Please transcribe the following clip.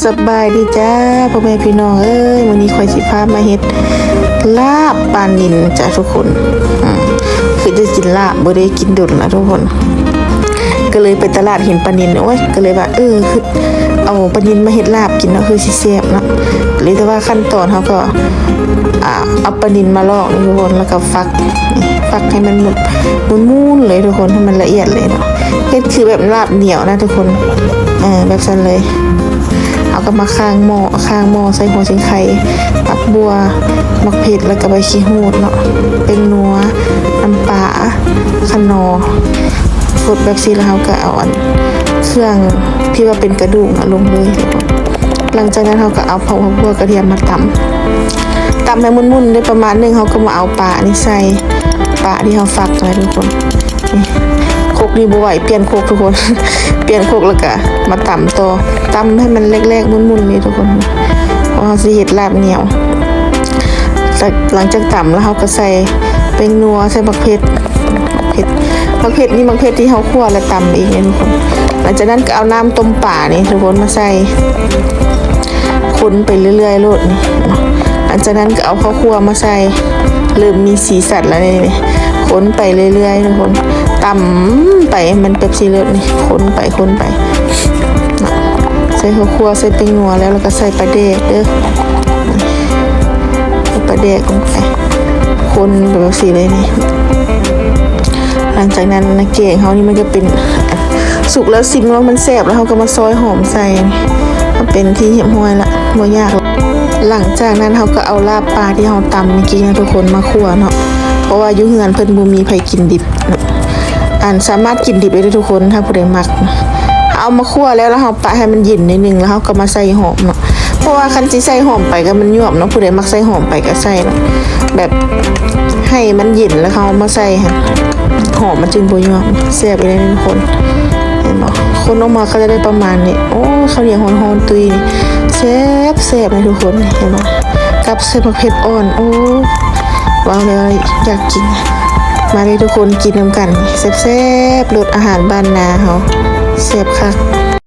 ສະບາຍດີຈ້າ ພໍ່ແມ່ພີ່ນ້ອງເອີຍ, ມື້ນີ້ຂ້ອຍຊິພາມາເຮັດລາບປານິນຈ້າທຸກຄົນ. ອືມ ຄືຈະກິນລາບ ບໍ່ໄດ້ກິນດົນລະທຸກຄົນ, ກໍເລີຍໄປຕະຫຼາດເຫັນປານິນ. ໂອ້ຍ ກໍເລີຍວ່າ ເອີ ຄືເອົາປານິນມາເຮັດລາບກິນເນາະ ຄືຊິແຊບເນາະ. ເລີຍ ແຕ່ວ່າຂັ້ນຕອນເຮົາກໍ ອ່າ ເອົາປານິນມາລອກນີ້ທຸກຄົນ ແລ້ວກໍຟັກ ຟັກໃຫ້ມັນໝົດ ໝຸ່ນໆເລີຍທຸກຄົນ ໃຫ້ມັນລະອຽດເລີຍເນາະ. ເຮັດຄືແບບລາບໜຽວນະທຸກຄົນ ເອີ ແບບຊັ້ນເລີຍ. ເຮົາກໍມາຄ້າງໝໍ້ ຄ້າງໝໍ້ໃສ່ຫົວຊິງໄຄ ຜັກບົ່ວ ໝາກເຜັດ ແລ້ວກໍໃບຂີ້ຫູດເນາະ, ແປ້ງນົວ ນ້ຳປາ ຂະໜໍ ຟົດແບບຊີ້ ແລ້ວເຮົາກໍເອົາອັນ ເຄື່ອງທີ່ວ່າເປັນກະດູກນະລົງເລີຍ. ຫຼັງຈາກນັ້ນເຮົາກໍເອົາເຜົາ ເອົາພວກກະທຽມມາຕຳ ຕຳໃຫ້ໝຸ່ນໆໄດ້ປະມານໜຶ່ງ ເຮົາກໍມາເອົາປານີ້ໃສ່ ປາທີ່ເຮົາຟັກໄວ້ທຸກຄົນ. ນີ້ ຄົກນີ້ບໍ່ໄຫວ ປ່ຽນຄົກທຸກຄົນ ປ່ຽນຄົກແລ້ວກໍມາຕຳຕໍ່ ຕຳໃຫ້ມັນແຫຼກໆໝຸ່ນໆນີ້ທຸກຄົນ ເພາະເຮົາຊິເຮັດລາບໜຽວ. ຫຼັງຈາກຕຳແລ້ວເຮົາກໍໃສ່ແປ້ງນົວ ໃສ່ໝາກເຜັດ ໝາກເຜັດ ໝາກເຜັດນີ້ ໝາກເຜັດທີ່ເຮົາຂົ້ວແລ້ວຕຳເອງເດ້ທຸກຄົນ. ຫຼັງຈາກນັ້ນກໍເອົານ້ຳຕົ້ມປານີ້ທຸກຄົນມາໃສ່ ຄົນໄປເລື້ອຍໆໂລດນີ້ເນາະ. ຫຼັງຈາກນັ້ນກໍເອົາເຂົ້າຂົ້ວມາໃສ່ ເລີ່ມມີສີສັນແລ້ວນີ້ ຄົນໄປເລື້ອຍໆທຸກຄົນ ຕຳໄປໃຫ້ມັນແບບຊີ້ໂລດນີ້ ຄົນໄປ ຄົນໄປເນາະ. ໃສ່ເຂົ້າຂົ້ວ ໃສ່ແປ້ງນົວແລ້ວ ແລ້ວກໍໃສ່ປາແດກເດີ ປາແດກລົງໄປ ຄົນໄປແບບຊີ້ເລີຍນີ້. ຫຼັງຈາກນັ້ນນະ ແກງເຮົານີ້ມັນກໍເປັນ ສຸກແລ້ວ ຊິມແລ້ວມັນແຊບແລ້ວ ເຮົາກໍມາຊອຍຫອມໃສ່ ເປັນທີ່ຮຽບຮ້ອຍລະ ບໍ່ຍາກ. ຫຼັງຈາກນັ້ນເຮົາກໍເອົາລາບປາທີ່ເຮົາຕຳເມື່ອກີ້ນະທຸກຄົນ ມາຂົ້ວເນາະ ເພາະວ່າຢູ່ເຮືອນເພິ່ນບໍ່ມີໃຜກິນດິບເນາະ. ອັນ ສາມາດກິນດິບໄດ້ເດີທຸກຄົນ ຖ້າຜູ້ໃດມັກ. ເຮົາເອົາມາຂົ້ວແລ້ວ ແລ້ວເຮົາປະໃຫ້ມັນເຢັນໜ້ອຍໜຶ່ງ ແລ້ວເຮົາກໍມາໃສ່ຫອມເນາະ ເພາະວ່າຄັນຊິໃສ່ຫອມໄປກໍມັນຍວບເນາະ. ຜູ້ໃດມັກໃສ່ຫອມໄປກໍໃສ່ເນາະ ແບບໃຫ້ມັນເຢັນແລ້ວເຮົາມາໃສ່ຫັ້ນ ຫອມມັນຈຶ່ງບໍ່ຍວບ. ແຊບອີ່ຫຼີທຸກຄົນ ເຫັນບໍ່? ຄົນອອກມາກໍຈະໄດ້ປະມານນີ້. ໂອ້ ເຂົ້າໜຽວຮ້ອນໆຕຸ້ຍນີ້ ແຊບໆເລີຍທຸກຄົນ ເຫັນບໍ່? ກັບໃສ່ໝາກເຜັດອ່ອນ ໂອ້ ເວົ້າແລ້ວຢາກກິນ. ມາເລີຍທຸກຄົນ ກິນນຳກັນ ແຊບໆ ລົດອາຫານບ້ານນາເຮົາ ແຊບຄັກ.